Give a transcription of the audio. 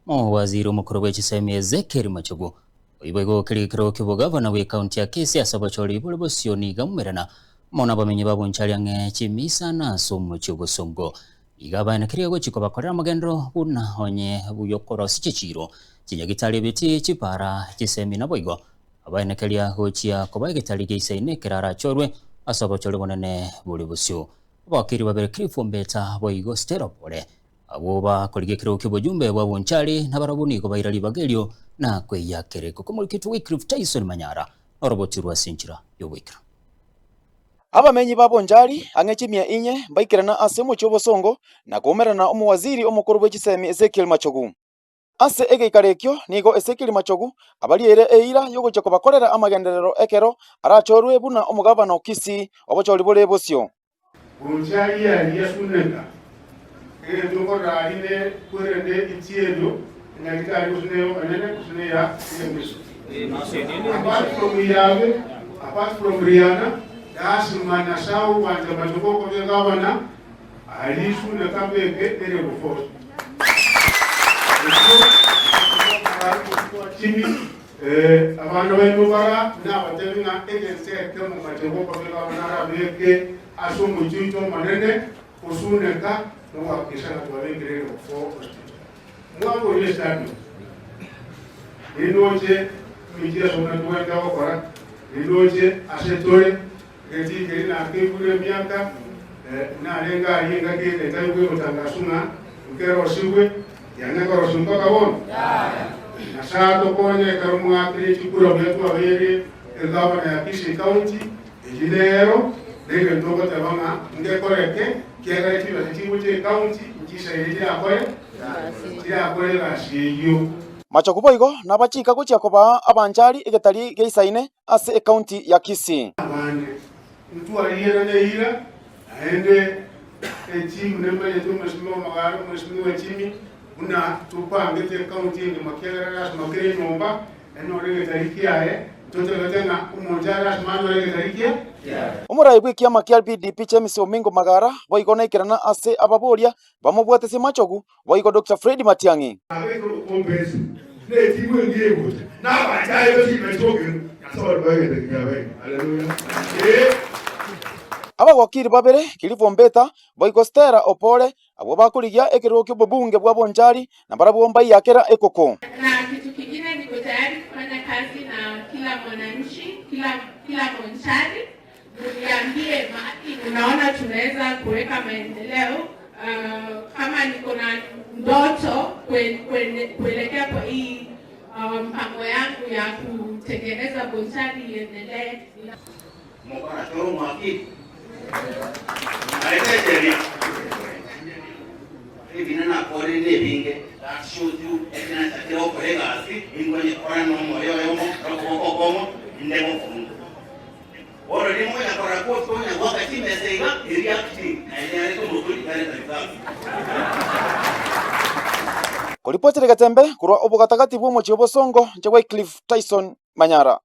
Mowaziri omokoro bwe chisemi Ezekiel Machogu, oyio boigo okeria ekerogo ki'obogavana bw'ecounty ya Kisii ase obochori bore bosio nigo aumerana amo nabamenyi ba Bonchari ang'e chimisa na ase omochie obosongo. Nigo abaenekeria gochia kobakorera amagenderero buna onye buya okorosia chichiiro, chinyagitari ebiti, chipara, chisemi naboigo abaenekeria gochia koba egetari geisaine ekero arachorwe ase obochori obonene bore bosio. Abawakili babere Cliff Ombeta boigo Stella Obore Abwo bakorigia ekerogo ki'obojumbe bwa Bonchari nabarabwo nigo baira ribaga erio na kweyakera ekoko. Omorikiti Wycliffe Tyson Manyara noroboti rwa ase enchera y'oboikeranu. Abamenyi ba Bonchari ang'e chimia inye mbaikerana ase omochie obosongo na koumerana omowaziri omokoro bwe chisemi Ezekiel Machogu. Ase egeikaro ekio nigo Ezekiel Machogu abarieire eira y'ogochia kobakorera amagenderero ekero arachorwe buna omogabana o Kisii obochori bore bosio. Gocha riaria suneka, egento nkorora aria ne kwerende itienyo, enyagitari gose neye omonyene gose neya egemeso. Apart from Yabe, apart from Rihanna, lasima Nyasae ogwancha amachoko okobeka abana aria suneka mbeke ere bofori. Ekio Jimmy Abana baino bara nabatebi ng'a egento ekemo machie gokobeka abana arabeke ase omochie oito omonene, osuneka, na ogoakikisha ng'a twabekire eriogo hospital. Mwaboria estadium, nindoche emicheso buna togwete gokora, nindoche ase tore, egetii keria nakeigure emiaka, narenge aria engaki ende etari bwegotangaswa ng'a nkerosigwe, Yanya korosia mpaka bono? Nyasae atokonye ekero mwaakire chikura buya twabeire egavana ya Kisii County, eyio nero negento ogoteba ng'a ngekoreke kiagera chibesa chigocha ecounty nchisaine chirakore chirakore egasi eyio. Machogu boigo nabachika gochia kobaa abanchari egetari geisaine ase ecounty ya Kisii. Abande ntwarigerana eira Naende etimu nemanyete omwesimigwa omogare, omwesimigwa echimi, buna topangete ekaunti engima kiagera lasima kera enyomba enyore egetari kiaye, ntotebete ng'a omonto aye lasima anyore egetari kia kiaye. Omorai bw'ekiama kia BDP James Omingo Magara boigo naikerana ase ababoria bamobwatesie Machogu boigo Doctor Fred Matiang'i. Abekire okombeso, na etimu engiya egocha, na abachaye bachire chokero, Nyasae ore kwegete kiabeke. Haleluya. Ee. Abagokiri babere, Kilifu Ombeta, boigo Stella Opore, abwo bakorigia ekerogo ki'obobunge bwa Bonchari, na barabwo mbaiyakera ekoko. Na kitu kingine niko tayari kufanya kazi na kila mwananchi, kila kila Bonchari, muniambie mahali unaona tunaweza kuweka maendeleo. Uh, kama niko na ndoto kwe, kwe, kuelekea kwa hii uh, mpango yangu ya kutengeneza Bonchari iendelee. Mokorachore omwakili, naete echeria ebina nakorire nebinge, that shows you ekina nchakire gokora egasi, ninkonyekora nomoyo oyomo, nokoboko okomo, inde bokongu. Bono riria mokonya korora quote konya goaka chimesa iga, eri acting, naende yareta omoturi, yareta results. Koripotera egetembe korwa obogatagati bw'omochie o Bosongo, inche Wycliffe Tyson Manyara.